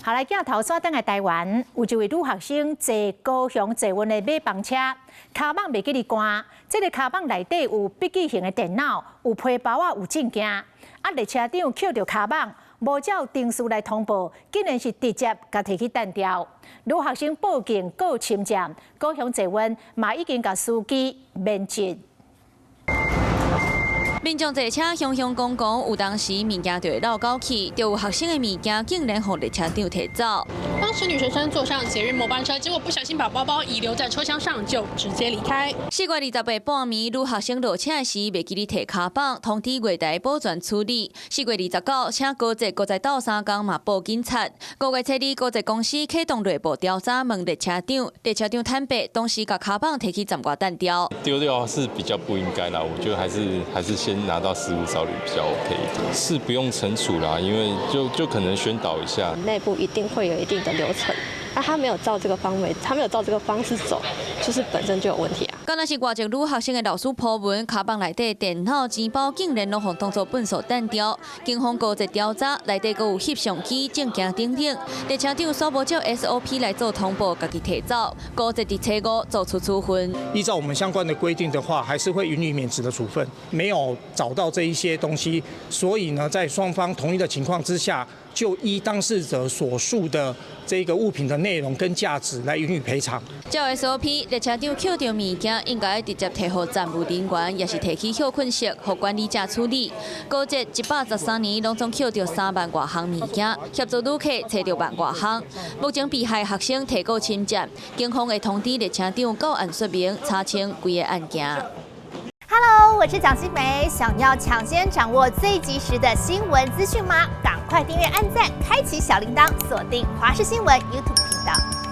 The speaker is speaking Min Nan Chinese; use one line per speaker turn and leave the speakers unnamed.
後來鏡頭轉轉來台灣，有一位女學生坐高雄捷運的尾班車，跤蠓袂記得關，這个跤蠓內底有筆記型的電腦，有皮包仔，有證件。啊，列車長抾著跤蠓，無照程序來通報，竟然是直接共提去擲掉。女學生報警告侵佔，高雄捷運嘛已經共司機免職。
民眾坐車雄雄講講，有當時物件就會落狗去，就有學生的物件竟然予列車長提走。
當時女學生坐上捷運末班車，結果不小心把包包遺留在車廂上，就直接離開。
4月28半暝，女學生落車時袂記得提跤蠓，通知月台保全處理。4月29，請高捷閣再鬥相共嘛報警察。5月初二，高捷公司啟動內部調查，問列車長，列車長坦白，當時共跤蠓提去站外擲掉。
丟掉是比較不應該啦，我覺得還是先拿到失物招領比較 OK，是不用懲處啦，因為就可能宣導一下。
內部一定會有一定的流程，啊，他沒有照這個方位，他沒有照這個方式走，就是本身就有問題啊。
敢若是外籍女學生的老師 po 文，跤蠓內底電腦、錢包竟然攏予當作糞掃擲掉。警方高捷調查，內底閣有翕相機、證件等等。列車長煞無照 SOP 來做通報，家己提走。高捷佇初五做出處分。
依照我們相關的規定的話，還是會予以免職的處分。沒有找到這一些東西，所以呢，在雙方同意的情況之下，就依當事者所述的這個物品的內容跟價值來予以賠償。
照 SOP，列車長抾著物件應該直接提予站務人員，抑是提去歇睏室，予管理者處理。高捷113年攏總抾著3萬外項物件，協助旅客揣著萬外項。目前被害學生提告侵佔，警方會通知列車長到案說明，查清規个案件。
Hello，我是蔣新梅，想要搶先掌握最及時的新聞資訊嗎？趕快訂閱、按讚、開啟小鈴鐺，鎖定華視新聞 YouTube 頻道。